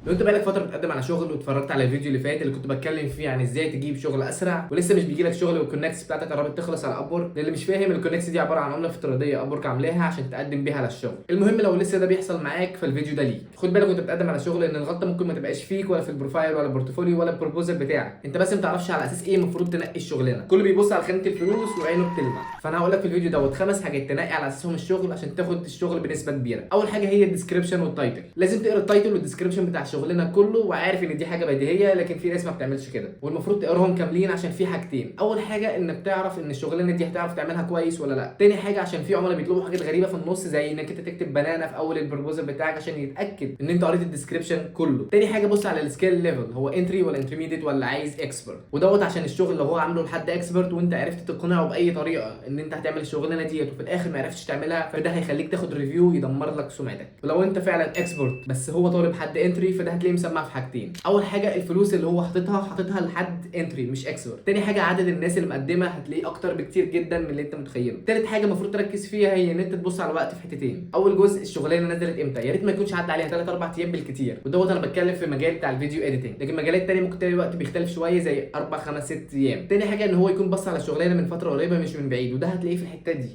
لو انت بقالك فترة بتقدم على شغل واتفرجت على الفيديو اللي فات اللي كنت بتكلم فيه عن ازاي تجيب شغل اسرع ولسه مش بيجيلك شغل وال connects بتاعتك قربت تخلص على Upwork، للي مش فاهم ال connects دي عبارة عن عمله افتراضية Upwork عاملاها عشان تقدم بيها على الشغل. المهم لو لسه ده بيحصل معاك فالفيديو ده ليك. خد بالك وانت بتقدم على شغل ان الغلطة ممكن ما تبقاش فيك ولا في ال profile ولا ال portfolio ولا ال proposal بتاعك، انت بس ما تعرفش على اساس ايه المفروض تنقي الشغلانه. كله بيبص على خانه الفلوس وعينه بتلمع. فانا هقول لك في الفيديو دوت خمس حاجات تنقي على اساسهم الشغل عشان تاخد الشغل بنسبة كبيره. اول حاجة هي ال description وال title. لازم تقرا ال title وال description بتاع شغلنا كله، وعارف ان دي حاجة بديهية لكن في ناس ما بتعملش كده، والمفروض تقراهم كاملين عشان في حاجتين. اول حاجة انك تعرف ان الشغلانة دي هتعرف تعملها كويس ولا لا. تاني حاجة عشان في عملاء بيطلبوا حاجات غريبة في النص، زي انك انت تكتب banana في اول ال proposal بتاعك عشان يتاكد ان انت قريت ال description كله. تاني حاجة بص على ال skill level، هو entry ولا intermediate ولا عايز expert، ودوت عشان الشغل لو هو عامله لحد expert وانت عرفت تقنعه باي طريقه ان انت هتعمل الشغلانة ديت وفي الاخر ما عرفتش تعملها، فده هيخليك تاخد review يدمر لك سمعتك. ولو انت فعلا expert بس هو طالب حد entry، فده هتلاقيه مسمع في حاجتين. اول حاجة الفلوس اللي هو حاططها لحد entry مش expert. تاني حاجة عدد الناس اللي مقدمه هتلاقيه اكتر بكتير جدا من اللي انت متخيله. تالت حاجة المفروض تركز فيها هي ان انت تبص على الوقت في حتتين. اول جزء الشغلانة نزلت امتى، يا ريت ما يكونش عدى عليها 3 4 ايام بالكتير، ودوت انا بتكلم في مجال بتاع ال video editing، لكن مجالات تانية ممكن تلاقي الوقت بيختلف شوية زي 4 5 6 ايام. تاني حاجة ان هو يكون بص على الشغلانة من فترة قريبه مش من بعيد، وده هتلاقيه في الحتة دي،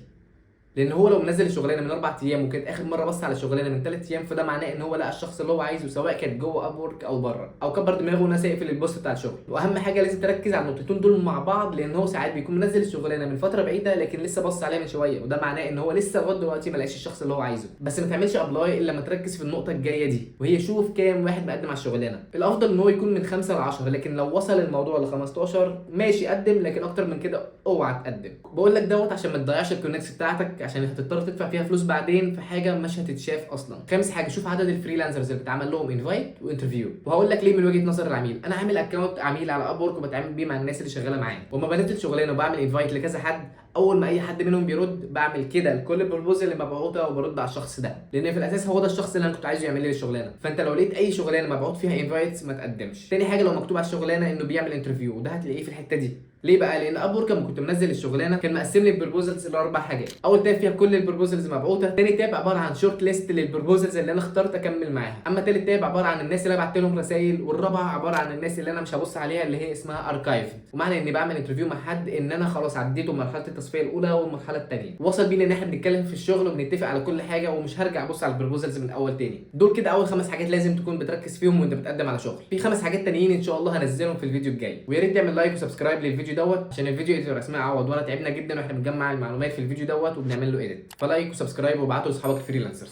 لان هو لو منزل الشغلانة من 4 ايام وكانت اخر مرة بص على الشغلانة من 3 ايام، فده معناه ان هو لقى الشخص اللي هو عايزه سواء كانت جوه Upwork او بره، او كبر دماغه ونسى يقفل ال post بتاع الشغل. واهم حاجة لازم تركز على النقطتين دول مع بعض، لان هو ساعات بيكون منزل الشغلانة من فترة بعيدة لكن لسه بص عليها من شويه، وده معناه ان هو لسه لغاية دلوقتي ما لقاش الشخص اللي هو عايزه. بس ما تعملش apply الا لما تركز في النقطة الجاية دي، وهي شوف كام واحد مقدم على الشغلانه. الافضل ان هو يكون من 5 ل 10، لكن لو وصل الموضوع ل 15 ماشي قدم، لكن اكتر من كده اوعى تقدم. بقول لك دوت عشان ما تضيعش ال connects بتاعتك، عشان هتضطر تدفع فيها فلوس بعدين في حاجة مش هتتشاف اصلا. خامس حاجة شوف عدد ال freelancers اللي بيتعمل لهم invite و interview، وهقول لك ليه من وجهه نظر العميل. انا عامل account عميل على Upwork وبتعامل بيه مع الناس اللي شغالة معايا، وما بنزل شغلانة وبعمل invite لكذا حد، اول ما اي حد منهم بيرد بعمل كده لكل ال proposal اللي مبعوثه وبرد على الشخص ده، لان في الاساس هو ده الشخص اللي انا كنت عايزه يعمل لي الشغلانه. فانت لو لقيت اي شغلانة مبعوث فيها invites ما تقدمش. تاني حاجة لو مكتوب على الشغلانة انه بيعمل interview، وده هتلاقيه في الحتة دي. ليه بقى؟ لان Upwork لما كنت منزل الشغلانة كان مقسم لي ال proposals لاربع حاجات. اول tab فيها كل ال proposals مبعوثه، تاني tab عبارة عن short list لل proposals اللي انا اخترت اكمل معاها، اما تالت tab عبارة عن الناس اللي انا بعت لهم رسائل، والرابعة عبارة عن الناس اللي انا مش هبص عليها اللي هي اسمها archive. ومعنى اني بعمل interview مع حد ان انا خلاص عديته مرحلة التصفية الاولى والمرحلة الثانية، وصل بينا ان احنا بنتكلم في الشغل وبنتفق على كل حاجه، ومش هرجع ابص على ال proposals من الاول تاني. دول كده اول خمس حاجات لازم تكون بتركز فيهم وانت بتقدم على شغل. في خمس حاجات تانيين ان شاء الله هنزلهم في الفيديو الجاي، ويا ريت تعمل like و subscribe للفيديو دوت عشان ال video editor اسماء عوض وانا تعبنا جدا واحنا بنجمع المعلومات في الفيديو دوت وبنعمل له edit. ف like و subscribe وابعتوا لاصحابك ال freelancers.